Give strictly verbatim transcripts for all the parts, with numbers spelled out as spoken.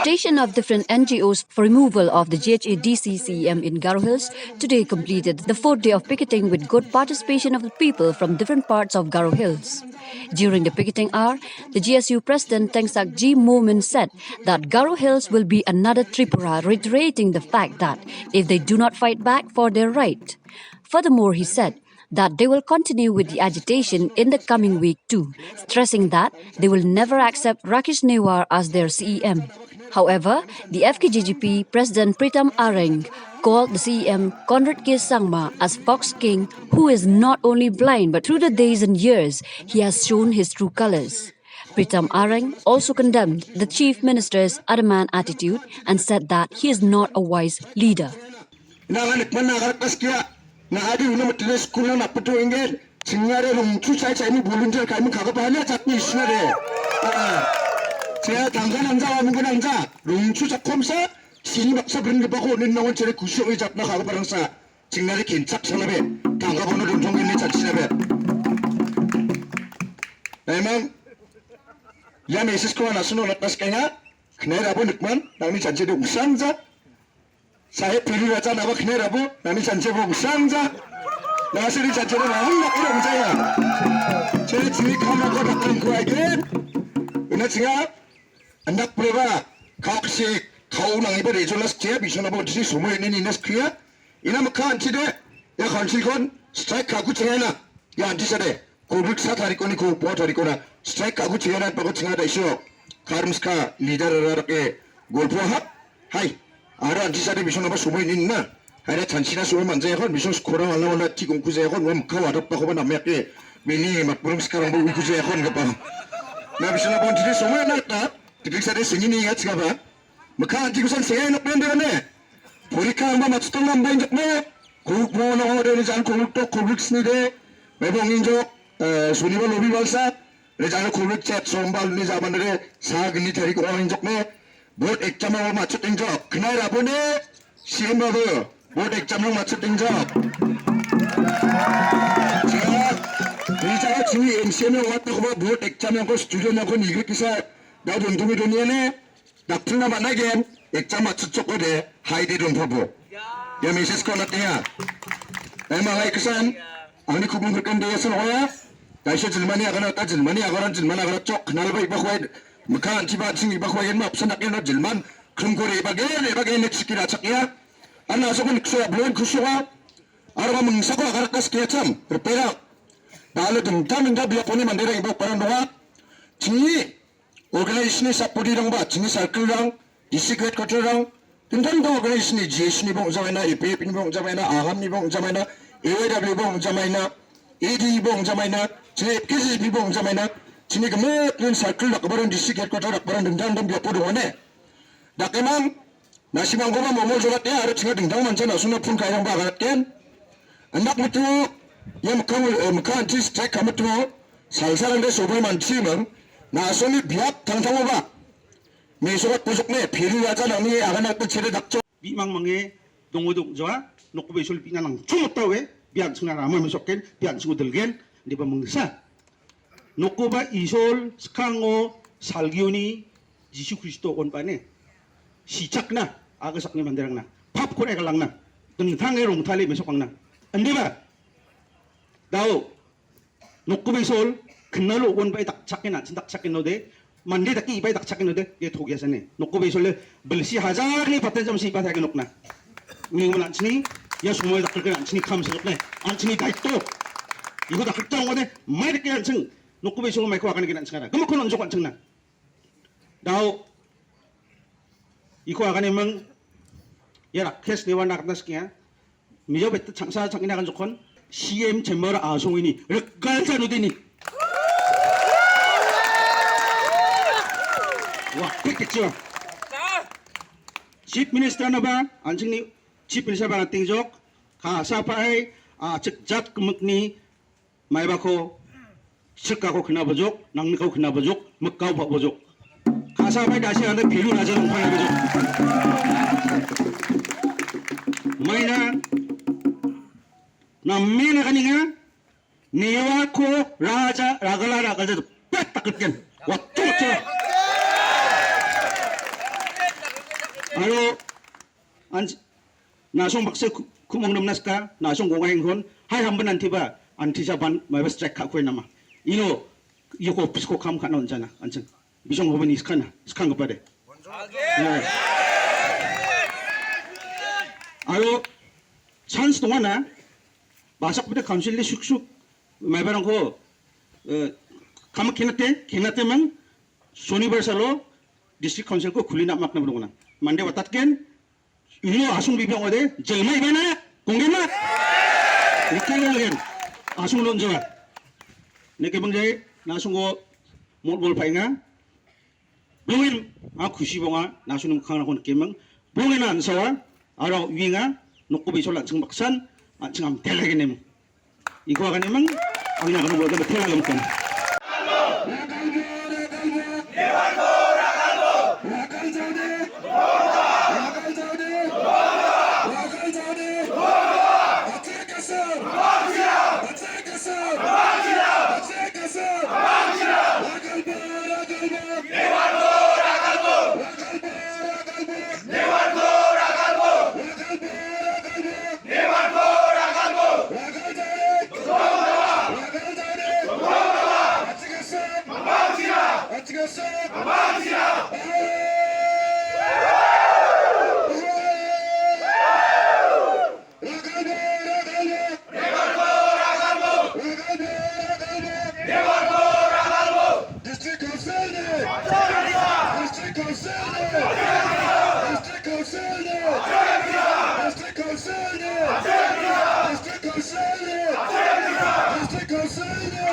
Agitation of different N G Os for removal of the G H A D C C E M in Garo Hills today completed the fourth day of picketing with good participation of the people from different parts of Garo Hills. During the picketing hour, the G S U president Tengsak G Momin said that Garo Hills will be another Tripura, reiterating the fact that if they do not fight back for their right. Furthermore, he said that they will continue with the agitation in the coming week too, stressing that they will never accept Rakesh Newar as their C E M. However, the F K J G P President Pritam Areng called the C E M Conrad K Sangma as Fox King, who is not only blind but through the days and years he has shown his true colors. Pritam Areng also condemned the Chief Minister's adamant attitude and said that he is not a wise leader. Ina nga nikman na ka ka skia na adi una matine skul na patu ingen. Singa re rung chu chai chai ni volunteer kai mun kha ka pahale chat ni sna re. Singa tangga nang ja wa mun nang ja rung chu chak khom sa sini baksa brin ke bako nin nang chere kusyo i jat na kha ka parang sa. Singa re kin chak sa na be tangga bono dun jong ni chat sna be. Emang ya mesis ko na suno lat pas kaya. Khnai rabo nikman nang ni chat jede usang ja. Sahib Piri Raja naba khne rabo nani chanche bo sang ja. Na siri chanche bo hang nak iro mjaya. Chere chini khama ko dak kan kuai gen. Una chinga andak preba khak si khau nang iba rejo nas che bi sona bo disi sumoi ni ni nas kria. Ina makan chide ya council kon strike khaku chinga na ya anti sade. Covid sa tarikoni ko po tarikona strike khaku chinga na pako chinga da iso. Kharmska leader ra ke golpo hap. Hai. Ara anti sade bisona ba sumoi nin na. Hai da chanchina sumoi manja kon bison skora wala wala tikung kuja kon wam kawa da pako ba na meke. Mini mat burung sekarang ba kuja kon ke pa. Na bisona ba anti sumoi na ta. Titik sade singini ya chinga ba. Maka anti kusan singa nok bende ne. Purika amba mat stong amba injok ne. Kuk mo no de ni jan kuk tok kuk sni de. Mebong injok. Suni ba lobi balsa. Lejan khuluk chet sombal ni jaban re sa gni thari ko injok ne. Board exam ma ma chut injok. Khnai ra bone. Siem ra bo. Board exam ma chut injok. Ni ja chini M C M wat ko board exam ko student ko ni kisa. Da dun tumi dunia ne. Dak thung na ba na gen, ek chama chuk chuk ode, hai de dong pabo. Ya message ko na tia. Ai ma lai kesan, ani kubung berkan de san hoya. Dai sha jilmani agana ta jilmani agana jilman agana chok, na bai ba khwai. Makan ti ba sing ba khwai ma psan dak na jilman. Khum ko re ba gen, re ba gen ne chiki da chak ya. Ana so kun kso blon kso wa. Ara ba mengsa ko agara kas ke cham, repera. Dale dum tam inda bia poni mandera iba paran doa. Chini Organization ni sub body rang ba, chini circle rang, district headquarter rang, tin tan dong organization ni G S ni bong jamaina, A P F ni bong jamaina, Aham ni bong jamaina, A Y W bong jamaina, A D bong jamaina, chini F K J P bong jamaina, chini kemet nin circle dak baran district headquarter dak baran dendam dem biapo dong ne. Dak emang Nasi mangkoma momol jorat ya, ada chinga dingdang mancha na suna pun kaya ba garat ken. Anak mutu, ya mekang, eh, mekang anti strike ka mutu, salsa rande sobai manchi mang, na suni biak tang tang ba. Me sobat pojok ne, piri aja nang ni akan aku chere dakcho. Bi mang mange, dong uduk jwa, nok be sul pina nang chumut tawe, biak chinga rama mesoken, biak chinga delgen, di ba mengsa. Nokuba Isol skang o salgioni Jisu Kristo on pane. Sichakna, aga sakni mandirangna. Pap kore kalangna. Tengthang e rong thali mesokangna. Andiba. Dao. Nokuba Isol kenalo on bai tak chakin an tak chakin node. Mandi taki bai tak chakin node. Ye thogya sene. Nokuba Isol le belsi hajar ni paten jam si paten nokna. Uni ngul an sini, ya semua dak kerja an sini kam sini ne, an sini daito. Ibu dak kerja ngode, mai dak an sing. Nokku be sung mai ko akan kena sing ada. Kamu kono jok an sing na. Dau. Iko akan emang, ya rak kes dewan nak nas kia. Mijo bet chang sa chang ina kan jokon. C M chamber a sung ini. Rekal sa nudini. Wah, pik kecil. Chief Minister naba, an sing ni Chief Minister ba ting jok, ka sa pa ai, a chek jat kemekni, mai ba ko, chek ka ko kena bajok, nang ni ko kena bajok, mek kau ba bajok. Ka sa pa ai da si ande pilu raja long pa ai bajok. Mai na, na mi na kaninga, Niwa ko raja ragala ragala tu pet takut kan. Waktu tu. Aro, an, na song bakse ku-, kumong nam naska, na song gong aing hon, hai ham ban anti ba, anti sa ban, mai bas track ka kue nama. Ino, yoko pisko kam ka non jana, anjing. Bisong hoben iskana, iskang kepada. Aro, chance tong ana, basak pada council le suk suk, mai barang ko, eh, kam kinate, kinate mang, Shonibar salo, district council ko khuli na mak na bdong na. Mande watat ken, ilo asung bibiang ode, jelmai bana, kongge ma. Ikan lgen, asung lon jawa. Neke bang jai, na asung go, mot bol painga. Blungin, a khushi bonga, na asung nung kang na kon kemang. Blungin an sawa, ara winga, nokko bisola sing baksan, an sing am tela genem. Iko akan emang, ang na kan buat kan tela gemukan. District Council ne! District Council ne! District Council ne! District Council ne! District Council ne! District Council ne!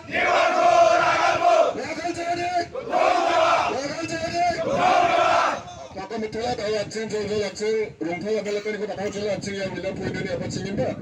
Ragalbo, ragalbo! Ragal jane! Ragal jane! Papa mitela da ya chin jong jong ya chin, rong thola bela kani ko da kau jong ya chin ya mila pui dani apa chin ba.